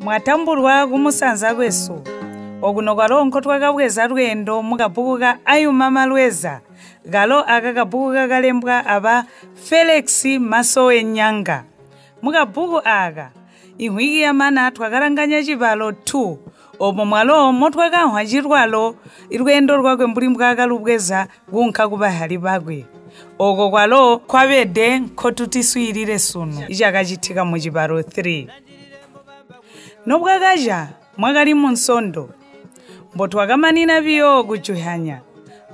Mwatambulwa kumusanza kwesu. Okuno kwalo nkotwakabweza lweendo mukabbuku ka Ayuma Malweza, kalo aka kabbuku kakalembwa aba Felix Masowe Nyanga. Mukabbuku aaka, imvwiki yamana twakalanganya cibalo 2, oomo mwalo motwakamvwa cilwalo lweendo lwakwe mbuli mbwaakalubweza kuunka kubahali bakwe. Ooko kwalo nkwabede nkotutiswiilile sunu icakacitika mucibalo 3. Nobwakaca mwakali Munsondo, mbotwakamanina biyo kujuhyanya,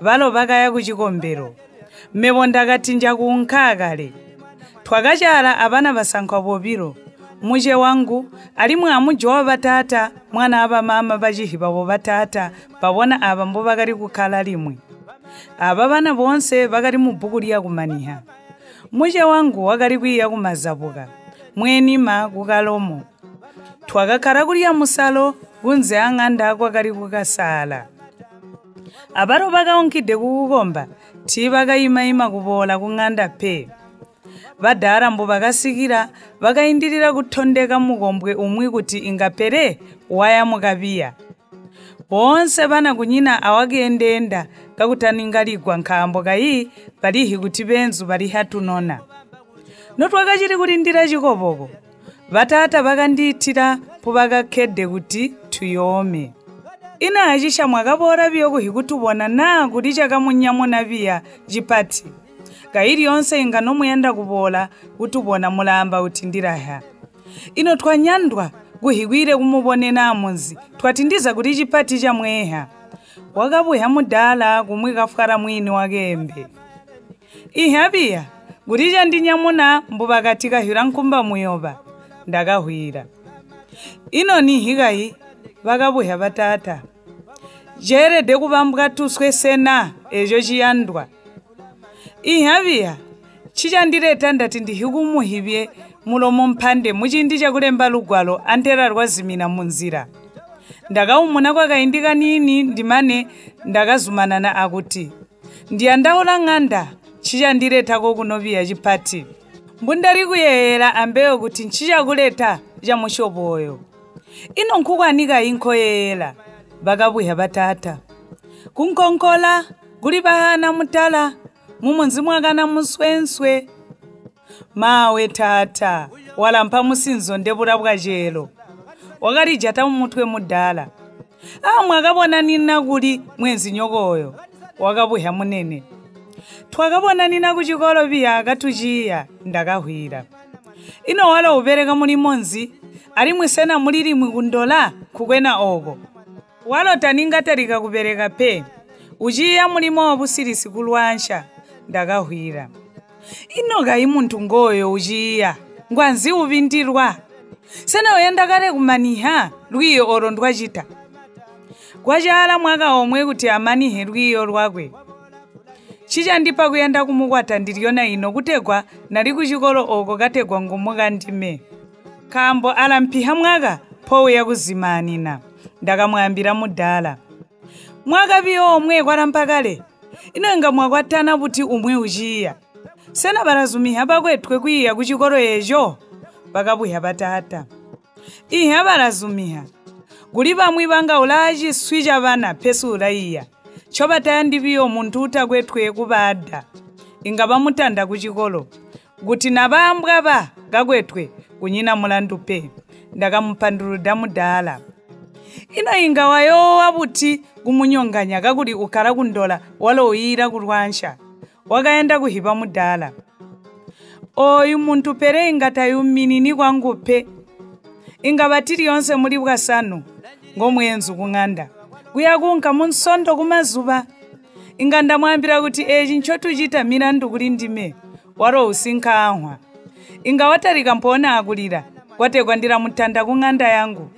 balo bakaya kucikombelo. Mebo ndakati njakuunka kale. Twakacaala abana basankwa bobilo, muce wangu alimwi amujo wabataata mwana abamaama bacihi babo bataata babona aaba mbobakali kukkala limwi. Aaba bana boonse bakali mubbuku lyakumaniha. Muce wangu wakali kwiiya kumazabuka, mweenima kukalomo. Twakakkala kulya musalo kunze aaŋanda kwakali kukasaala. Abalo bakaunkide kukukomba tiibakaima-ima kuboola kuŋanda pe. Badaala mbubakasikila bakaindilila kutondeka mukombwe umwi kuti inga pele waya mukabiya. Boonse bana kunyina awakeendeenda kakutaninga ligwa nkaambo kayi balihi kuti beenzu baliha tunona. Notwakacili kulindila cikoboko, bataata bakandiitila mpubakakkede kuti tuyoome. Ino acisha mwakaboola biyo kuhi kutubona naa kuli cakamunyamuna biya cipati. Kayi lyoonse inga nomuyanda kuboola kutubona mulaamba kuti ndilahya. Ino twanyandwa kuhi kwiile kumubonena amunzi twati ndiza kuli cipati camweeha. Wakabuhya mudaala kumwi kafwala mwini wakeembe. Ihya biya kuli candinyamuna mbubakati kahyula nkumba muyoba, ndakahwila. Ino nihi kayi? Bakabuhya bataata. Ceelede kubambwa tuswe sena eeco ciyandwa. Ihya biya ncicandileta ndati ndihikumuhibye mulomo mpande muciindi cakulemba lugwalo antela lwazimina munzila. Ndakaumuna kwakaindi kaniini ndimane ndakazumanana akuti, Ndiyandaula ŋanda ncicandileta kokuno biya cipati. Mbundali kuyeeyela ambeyo kuti ncicakuleta camusyobo ooyo. Ino nkukwani kayi nkoyeeyela? Bakabuhya bataata. Kunkonkola, kuli bahana mutala, mumunzi mwakana muswenswe. Maawe taata, walampa musinzo ndebula bwaceelo. Wakalijata mumutwe mudaala. Aa mwakabonanina kuli mweenzinyoko ooyo? Wakabuhya munene. Twakabonanina kucikolo biya katuciiya, ndakahwila. Ino walo ubeleka mulimo nzi? Alimwi sena muli limwi kundola nkukwena ooko? Walo taninga talika kubeleka pe. Uciiya mulimo wabusilisi ku Luanshya, ndakahwila. Ino kayi muntu ngooyo uciiya, ngwanzi ubindilwa? Sena uyanda kale kumaniha lwiiyo oolo ndwacita? Kwacaala mwaka omwe kuti amanihe lwiiyo lwakwe. Ncicandipa kuyanda kumukwata ndilyona ino kutegwa nali kucikolo ooko kategwa ngumukandime. Nkaambo alampiha mwaka mpouya kuzimaanina, ndakamwaambila mudaala. Mwaka biyo omwe kwalampa kale? Ino inga mwakwatana buti umwi uciiya? Sena balazumiha bakwetwe kwiiya kucikolo eeco? Bakabuhya bataata. Ihya balazumiha. Kuli bamwi banga ulaaciswi cabana pesi ulaiya. Ncobatayandi biyo muntu utakwetwe kubaada. Inga bamutanda kucikolo. Kuti nabaambwa ba kakwetwe, kunyina mulandu pe, ndakamupanduluda mudaala. Ino inga wayoowa buti kumunyonganya kakuli ukkala kundola walo uyiila ku Luanshya? Wakayanda kuhiba mudaala. Ooyu muntu pele inga tayuminini kwangu pe. Inga bati lyoonse muli Bwasanu ngomweenzu kuŋanda, kuya kuunka Munsondo kumazuba. Inga ndamwaambila kuti eeci ncotucita milandu kulindime, walo usinka anhwa. Inga watalika mpoona akulila, kwategwa ndilamutanda kuŋanda yangu.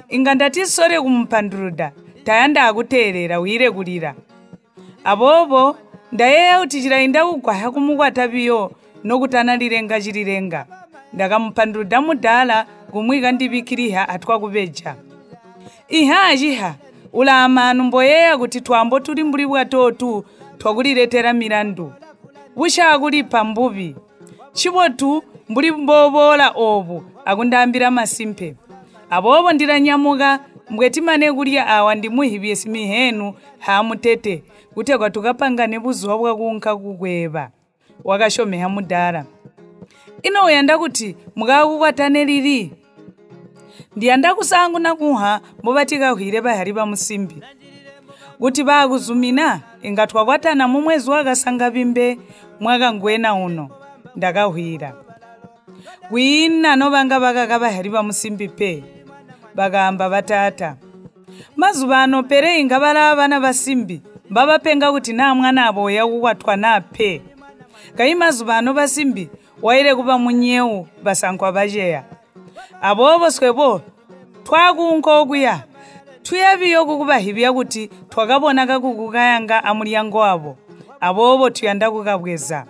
Inga ndatisole kumupanduluda, tayanda akuteelela wiile kulila. Aboobo ndayeeya kuti cilainda kugwahya kumukwata biyo nokutanalilenga cililenga. Ndakamupanduluda mudaala kumwi kandibikkiliha atwakubeja. Ihya aciha, ulaamaanu mboyeeya kuti twaambo tuli mbuli bwatootu twakuliletela milandu. Busyaakulipa mbubi. Ncibotu mbuli mbooboola oobu akundaambila masimpe. Aboobo ndilanyamuka mbwetimane kulya awa ndimuhibye simihenu haamutete kutegwa tukapangane buzuba bwakuunka kukweeba, wakasyomeha mudaala. Ino uyanda kuti mukaakukwatane lili? Ndiyanda kusaanguna kunha mbobatikahwile bahali bamusimbi. Kuti baakuzumina inga twakwatana mumwezi wa Kasangabimbe mwaka ngweena uno, ndakahwila. Kwiina nobanga bakaka bahali bamusimbi pe, bakaamba bataata. Mazuba aano pele inga balaa bana basimbi mbabapenga kuti naa mwanaabo uyakukwatwa naa pe. Kayi mazuba aano basimbi waile kuba munyewu basankwa baceya. Aboobo swebo twakuunka okuya tuya biyo kukubahibya kuti twakabona kakuku kayanga amulyango wabo, aboobo tuyanda kukabweza.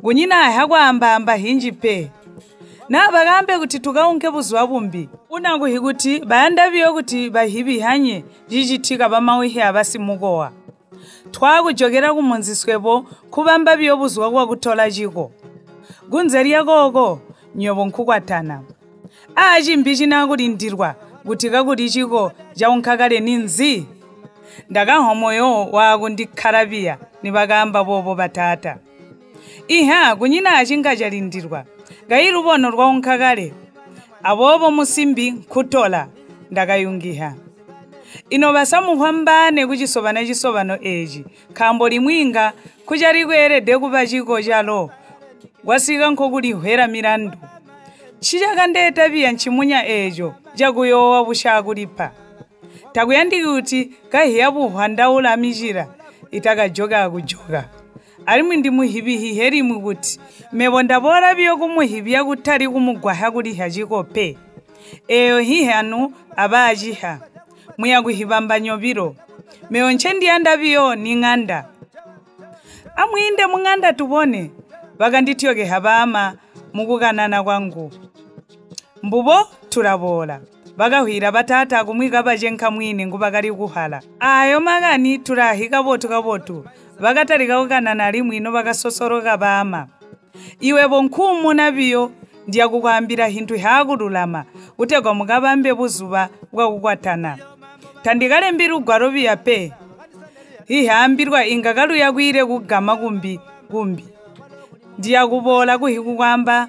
Kunyina ahakwaambaamba hinji pe. Naa bakaambe kuti tukaunke buzuba bumbi, unakuhi kuti bayanda biyo kuti bahibihanye cicitika bamauhi abasimukowa. Twakujokela kumunzi swebo kubamba biyo buzuba bwakutola ciko. Kunze lyakooko nywebo nkukwatana. Aacimbi cinakulindilwa kuti kakuli ciko caunka kale ninzi? Ndakanhwa moyo waakundikkala biya nibakaamba boobo bataata. Iha kunyina acinga calindilwa, kayi lubono lwaunka kale. Aboobo musimbi nkutola, ndakayungiha. Ino basamuhwambaane kucisobana-cisobano eeci, nkaambo limwi inga nkucali kweelede kuba ciko calo kwasika nkokulihwela milandu. Ncicakandeeta biya ncimunya eeco cakuyoowa busyaakulipa. Takuyandiki kuti kahiya buhwandaula micila itakajoka akujoka. Alimwi ndimuhibihihe limwi kuti mebo ndaboola biyo kumuhibya kutali kumugwahya kulihya ciko pe. Eeyo hihanu abaaciha, muyakuhibamba nyobilo. Mebo ncendiyanda biyo ni ŋanda. Amwiinde muŋanda tubone, bakandityokeha baama mukukanana kwangu. Mbubo tulaboola, bakahwila bataata kumwi kabacenka mwini ngubakali kuhala. Aayo makani tulaahi kabotu-kabotu, bakatalika kukanana alimwi nobakasosoloka baama. Iwebo nkuumuna biyo ndiyakukwaambila hintu haakululama kutegwa mukabambe buzuba bwakukwatana. Tandikalembi lugwalo biya pe, hihaambilwa inga kaluya kwiile kugama kumbi kumbi. Ndiyakuboola kuhikukwaamba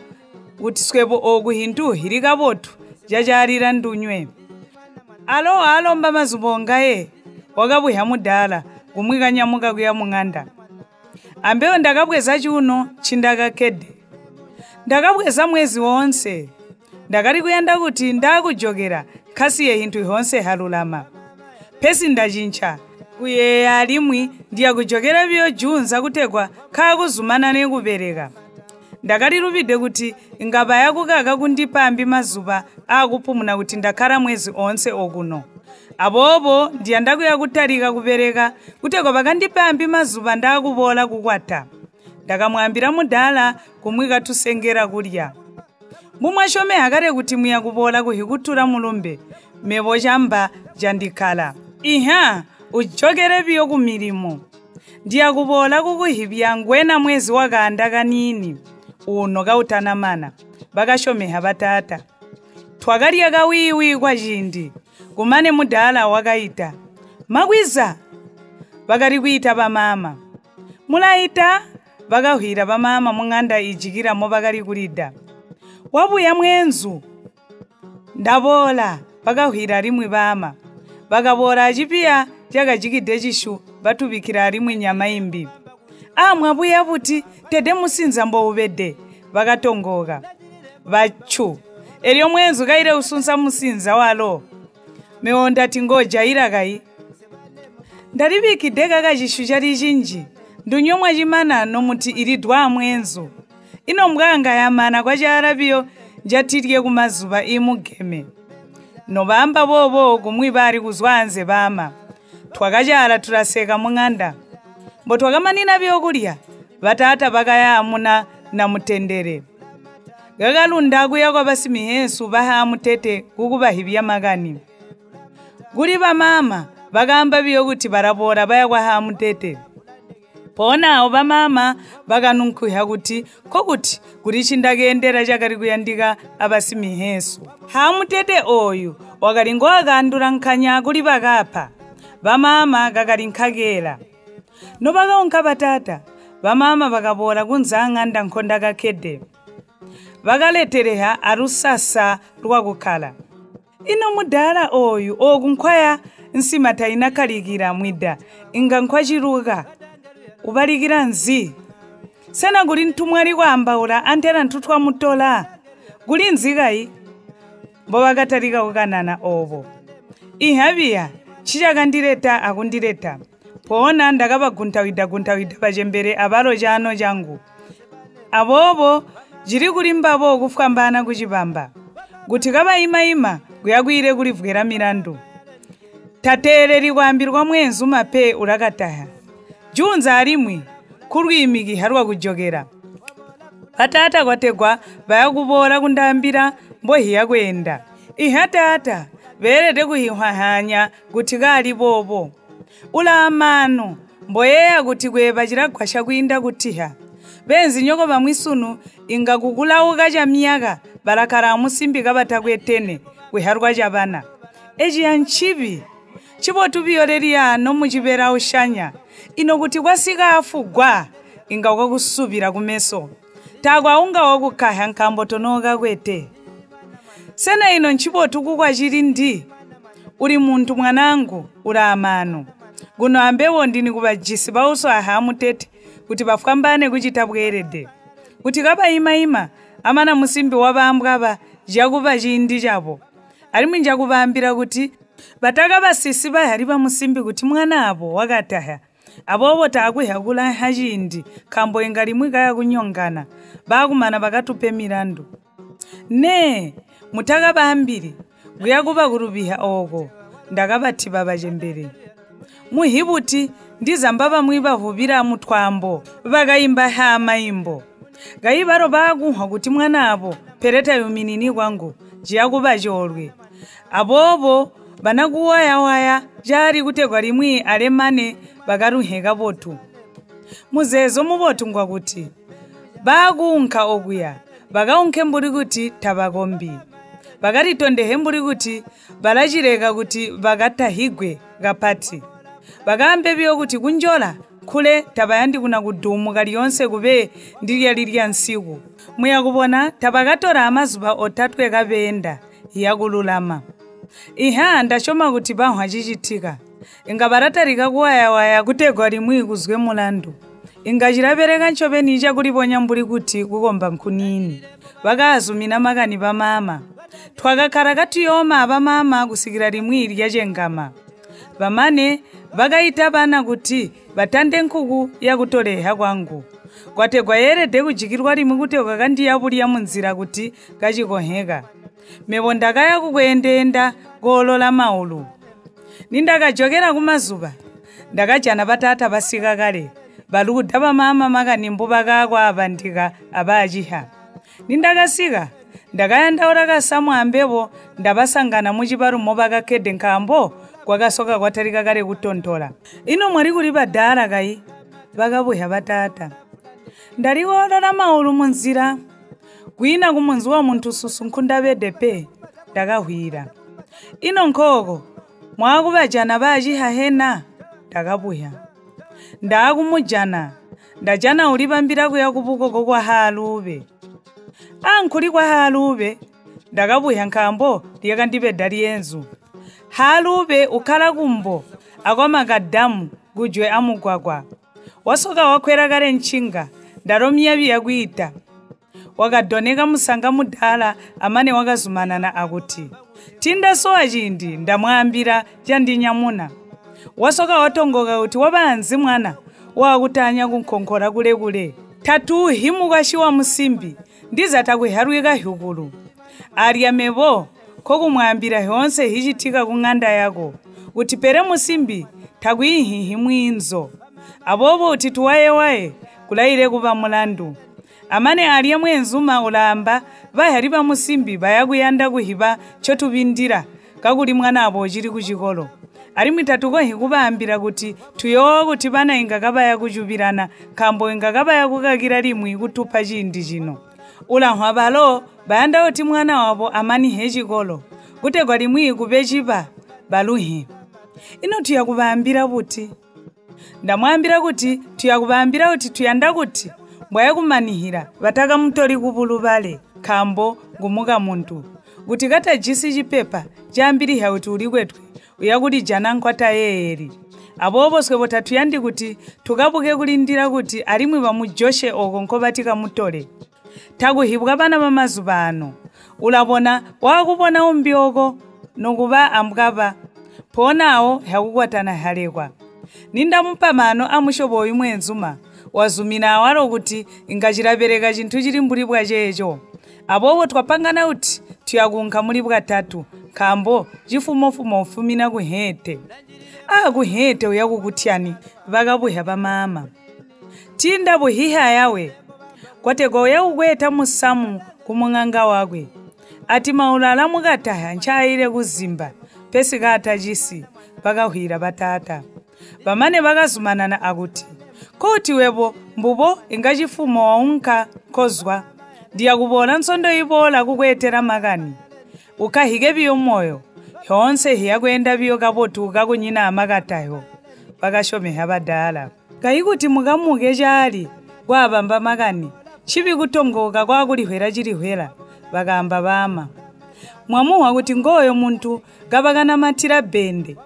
kuti swebo ooku hintu hili kabotu cacaalila ndunywe. Alo aalomba mazuba ongaye, wakabuhya mudaala kumwi kanyamuka kuya muŋanda. Ambeyo ndakabweza cuuno ncindakakkede. Ndakabweza mwezi woonse. Ndakali kuyanda kuti ndaakujokela nkasiye hintu hoonse halulama. Pesi ndacinca kuyeeya alimwi ndiyakujokela biyo juunza kutegwa nkaakuzumanane kubeleka. Ndakalilubide kuti inga baya kukaka kundipa ambi mazuba aakupumuna kuti ndakkala mwezi oonse okuno. Aboobo ndiyanda kuya kutalika kubeleka kutegwa bakandipe ambi mazuba ndaakuboola kukwata. Ndakamwaambila mudaala kumwi katusengela kulya. Mbumwasyomeha kale kuti muyakuboola kuhikutula mulumbe, mebo camba candikkala. Iha ujokele biyo kumilimo. Ndiyakuboola kukuhibya ngweena mwezi wakaanda kaniini uno kautanamana, bakasyomeha bataata. Twakalya kawiiwi kwaciindi, kumane mudaala wakaita, "Makwiza!" Bakali kwiita bamaama. "Mulaita?" Bakahwila bamaama muŋanda ijikila mobakali kulida. "Wabuya mweenzu!" "Ndaboola," bakahwila alimwi baama. Bakaboola acibiya cakajikide cishu batubikkila alimwi nyama imbi. "Aa mwabuya buti tede musinza mboubede," bakatongooka. Bacu! Elyo mweenzu kaile usunsa musinza walo. Mebo ndati ngojaila kayi. Ndalibikkide kaka cishu cali cinji, ndunywe mwacimana nomuti ilidwa amweenzu. Ino mbwaanga yamana kwacaala biyo njatilye kumazuba imugeme. Nobaamba boobo kumwi bali kuzwa anze baama. Twakacaala tulaseka muŋanda. Mbotwakamanina biyo kulya, bataata bakayaamuna namutendele. Kakalunda kuya kwa basimihesu bahaamutete kukubahibya makani. Kuli bamaama bakaamba biyo kuti balaboola baya kwa haamutete. Mpoona aawo bamaama bakanunkuhya kuti nkokuti kuli ncindakeendela cakali kuyandika abasimiheesu. Haamutete ooyu wakali ngowakaandula nkanya kuli bakaapa, bamaama kakali nkakeela. Nobakaunka bataata, bamaama bakaboola kunze aaŋanda nkondakakkede. Bakaleteleha alusasa lwakukkala. Ino mudaala ooyu ooku nkwaya nsima tainakkalikila mwida inga nkwaciluka, ubalikila nzi? Sena kuli ntumwali kwaambaula antela ntutwamutola? Kuli nzi kayi? Mbobakatalika kukanana oobo. Inhabiya ncicakandileta akundileta. Mpoona ndakabaguntawida-guntawida bacembele abalo caano cangu. Aboobo cili kuli mbabo kufwambaana kucibamba. Kuti kabaima-ima kuya kwiile kulivwela milandu. Tateeleli kwaambilwa mweenzuma pe ulakataha. Juunza alimwi nkulwiimikiha lwakujokela. Bataata kwategwa baya kuboola kundaambila mbohiya kweenda. Iha taata beelede kuhihwahanya kuti kaali boobo. Ulaamaanu mboyeeya kuti kweeba cilagwasya kwiinda kutiha. Beenzinyoko bamwi sunu inga kukulauka camyaka balakkala amusimbi kabatakwetene kuhyalwa cabana. Eciya ncibi. Ncibotu biyo leliya nomucibelaushanya. Ino kuti kwasika afugwa inga kwakusubila kumeso. Taakwe aunga wakukkahya nkaambo tonookakwete. Sena ino ncibotu kukwacilindi? Uli muntu mwanaangu ulaamaanu. Kuno ambebo ndini kubajisi bauso ahaamutete kuti bafwambaane kucita bweelede. Kuti kabaima-ima amana musimbi wabaambwaba cakuba ciindi cabo. Alimwi njakubaambila kuti batakabasisi bahali bamusimbi kuti mwanaabo wakatahya. Aboobo taakwe kulanha ciindi nkaambo inga limwi kaya kunyongana, baakumana bakatupe milandu. Nee, mutakabaambili, kuya kuba kulubiha ooko, ndakabatiba bacembele. Muhibuti ndiza mbabamwi bavwubila mutwaambo bakaimba haamaimbo. Kayi balo baakunhwa kuti mwanaabo pele tayuminini kwangu, ciya kuba coolwe. Aboobo banakuwayawaya caali kutegwa limwi alemane bakalunhe kabotu. Muzeezo mubotu ngwakuti baakuunka okuya bakaunke mbuli kuti tabakombi. Bakalitondehe mbuli kuti balacileka kuti bakatahigwe kapati. Bakaambe biyo kuti kunjola kule tabayandi kuna kuduumuka lyoonse kube ndilyali lya nsiku. Muyakubona tabakatola amazuba otatwe kabeenda yakululama. Iha ndasyoma kuti banhwa cicitika. Inga balatalika kuwayawaya kutegwa limwi kuzwe mulandu. Inga cilabeleka ncobeni cakulibonya mbuli kuti kukomba nkuniini. Bakaazumina makani bamaama. Twakakkala katuyooma abamaama kusikila limwi lyacengama. Bamane bakaita bana kuti batande nkuku yakutoleha kwangu. Kwategwa yeelede kujikilwa limwi kutegwa kandiyabulya munzila kuti kacikonheka. Mebo ndakaya kukweendeenda koolola maulu. Nindakajokela kumazuba, ndakajana bataata basika kale, baluuda bamaama makani mbubakaakwaabandika abaaciha. Nindakasika, ndakayandaula kasamu ambebo ndabasangana mucibalu mobakakkede nkaambo kwakasoka kwatalika kale kutontola. Ino mwali kuli badaala kayi? Bakabuhya bataata. Ndali koolola maulu munzila. Kwiina kumunzi wa muntu susu nkundabede pe, ndakahwila. Ino nkooko mwaakubajana baaciha hena? Ndakabuhya. Ndaakumujana, ndajana ulibambila kuya kubukoko kwa Haalube. Aankuli kwa Haalube, ndakabuhya nkaambo lyakandibeda lyeenzu. Haalube ukkala kumbo akwamakadamu kujwe amugwagwa. Wasoka wakwela kale ncinga, ndalomya biya kwiita. Wakadoneka musanga mudaala amane wakazumanana akuti, Tindasowa ciindi ndamwaambila candinyamuna. Wasoka watongoka kuti wabaanzi mwana waakutanya kunkonkola kule-kule. Tatuuhi mukwasyi wa musimbi, ndiza takuhyalwi kahyukulu. Alya mebo nkokumwaambila hyoonse hicitika kuŋanda yako, kuti pele musimbi takwiihihi mwiinzo. Aboobo uti tuwayewaye kulaile kuba mulandu. Amane alya mweenzuma ulaamba bahyali bamusimbi baya kuyanda kuhiba ncotubindila kakuli mwanaabo ucili kucikolo. Alimwi tatukonhyi kubaambila kuti tuyoowa kuti bana inga kabaya kucubilana nkaambo inga kabaya kukakila limwi kutupa ciindi cino. Ulanhwa balo bayanda kuti mwana wabo amanihe cikolo kutegwa limwi kube ciba baluhe. Ino tuya kubaambila buti? Ndamwaambila kuti tuya kubaambila kuti tuyanda kuti mbwaya kumanihila batakamutoli kubulubale nkaambo ngumuka muntu. Kuti katajisi cipepa caambilihya kuti ulikwetwe uya kulijana nkwatayeeyeli. Aboobo swebo tatuyandi kuti tukabuke kulindila kuti alimwi bamujoshe ooko nkobati kamutole. Takuhibwa bana bamazuba aano. Ulabona waakubona umbi ooko nokuba ambwaba. Mpoona aawo hyakukwatana hyalekwa. Nindamupa maano amusyobo ooyu mweenzuma, wazumina awalo kuti inga cilabeleka cintu cili mbuli bwaceeco. Aboobo twapangana kuti tuyakuunka muli bwatatu nkaambo cifumofumo ufumina kuheete. Aa kuheete uya kukutyani bakabuhya bamaama. Tiindabuhiha yawe. Kwategwa uya kukweeta musamu kumung'anga wakwe. Ati maulu alamukataha ncaayile kuzimba pesi kaatacisi bakahwila bataata. Bamane bakazumanana akuti, Kuti webo mbubo inga cifumo waunka nkozwa. Ndiyakuboola nsondo iboola kukweetela makani. Ukahike biyo moyo, hyoonse hiyakweenda biyo kabotu kakunyina amakatayo. Bakasyomeha badaala. Kayi kuti mukamuke caali kwaabamba makani, ncibi kutongooka kwaakulihwela cilihwela, bakaamba baama. Mwamuhwa kuti ngooyo muntu kabakanamatila bbende.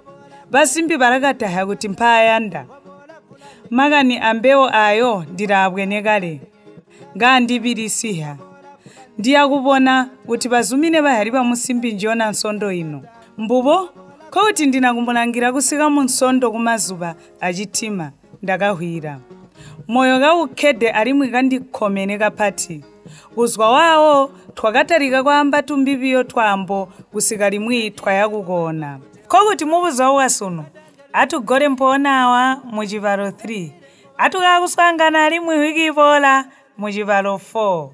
Basimbi balakataha kuti mpaayanda. Makani ambewo aayo ndilaabwene kale. Ngaandibilisiha. Ndiyakubona kuti bazumine bahali bamusimbi njona nsondo ino. Mbubo, nkokuti ndinakumulangila kusika munsondo kumazuba acitima, ndakahwila. Moyo kaukkede alimwi kandikkomene kapati. Kuzwa waawo twakatalika kwaamba tumbi biyo twaambo kusika limwi twaya kukoona. Nkokuti mubuzuba bwasunu atugole mpoona awa mucibalo 3. Atukaakuswaangana alimwi wiki iboola mucibalo 4.